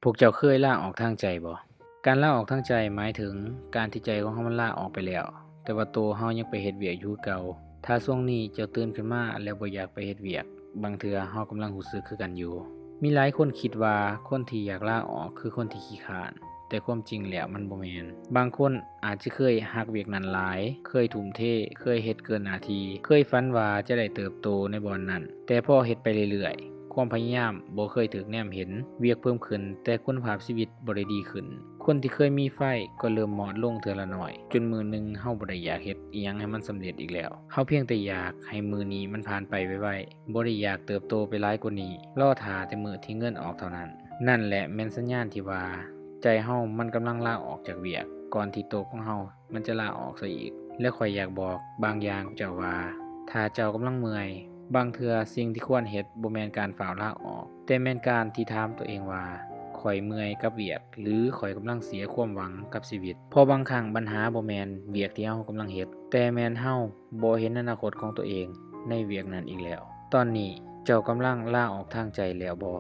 ພວກເຈົ້າເຄີຍລາອອກທາງໃຈບໍ່? ການລາອອກທາງໃຈໝາຍເຖິງການທີ່ໃຈຂອງເຮົາມັນລາອອກໄປແລ້ວ, ແຕ່ວ່າໂຕເຮົາຍັງໄປເຮັດວຽກຢູ່ຄືເກົ່າ. ຖ້າຊ່ວງນີ້ເຈົ້າຕື່ນຂຶ້ນມາແລ້ວບໍ່ຢາກໄປເຮັດວຽກ, ບາງເທື່ອເຮົາກຳລັງຮູ້ສຶກຄືກັນຢູ່. ມີຫຼາຍຄົນຄິດວ່າຄົນທີ່ຢາກລາອອກຄືຄົນທີ່ຂີ້ຄ້ານ, ແຕ່ຄວາມຈິງແລ້ວມັນບໍ່ແມ່ນ. ບາງຄົນອາດຈະເຄີຍຮັກວຽກນັ້ນຫຼາຍ, ເຄີຍທຸ່ມເທ, ເຄີຍເຮັດເກີນໜ້າທີ່, ເຄີຍຝັນວ່າຈະໄດ້ເຕີບໂຕໃນບ່ອນນັ້ນ, ແຕ່ພໍເຮັດໄປເລື້ອຍໆ, ຄວາມພະຍາຍາມບໍ່ເຄີຍຖືກແນມເຫັນ, ວຽກເພີ່ມຂຶ້ນ, ແຕ່ຄຸນນະພາບຊີວິດບໍ່ໄດ້ດີຂຶ້ນ. ຄົນທີ່ເຄີຍມີໄຟກໍເລີ່ມມອດລົງເທື່ອລະໜ້ອຍ, ຈົນມື້ໜຶ່ງເຮົາບໍ່ໄດ້ຢາກເຮັດອີ່ຫຍັງໃຫ້ມັນສຳເລັດອີກແລ້ວ. ເຮົາພຽງແຕ່ຢາກໃຫ້ມື້ນີ້ມັນຜ່ານໄປໄວໆ, ບໍ່ໄດ້ຢາກເຕີບໂຕໄປຫຼາຍກວ່ານີ້, ລໍຖ້າແຕ່ມື້ທີ່ເງິນອອກເທົ່ານັ້ນ. ນັ້ນແຫຼະແມ່ນສັນຍານທີ່ວ່າ ໃຈເຮົາມັນກຳລັງລາອອກຈາກວຽກ, ກ່ອນທີ່ໂຕຂອງເຮົາມັນຈະລາອອກຊະອີກ. ແລະ ຂ້ອຍຢາກບອກບາງຢ່າງເຈົ້າວ່າ ຖ້າເຈົ້າກຳລັງເມື່ອຍ, ບາງເທື່ອສິ່ງທີ່ຄວນເຮັດບໍ່ແມ່ນການຟ້າວລາອອກ, ແຕ່ແມ່ນການທີ່ຖາມຕົວເອງວ່າ ຂ້ອຍເມື່ອຍກັບວຽກ ຫຼື ຂ້ອຍກຳລັງເສຍຄວາມຫວັງກັບຊີວິດ? ເພາະບາງຄັ້ງບັນຫາບໍ່ແມ່ນວຽກທີ່ເຮົາກຳລັງເຮັດ, ແຕ່ແມ່ນເຮົາບໍ່ເຫັນອະນາຄົດຂອງຕົວເອງໃນວຽກນັ້ນອີກແລ້ວ. ຕອນນີ້ເຈົ້າກຳລັງລາອອກທາງໃຈແລ້ວບໍ່?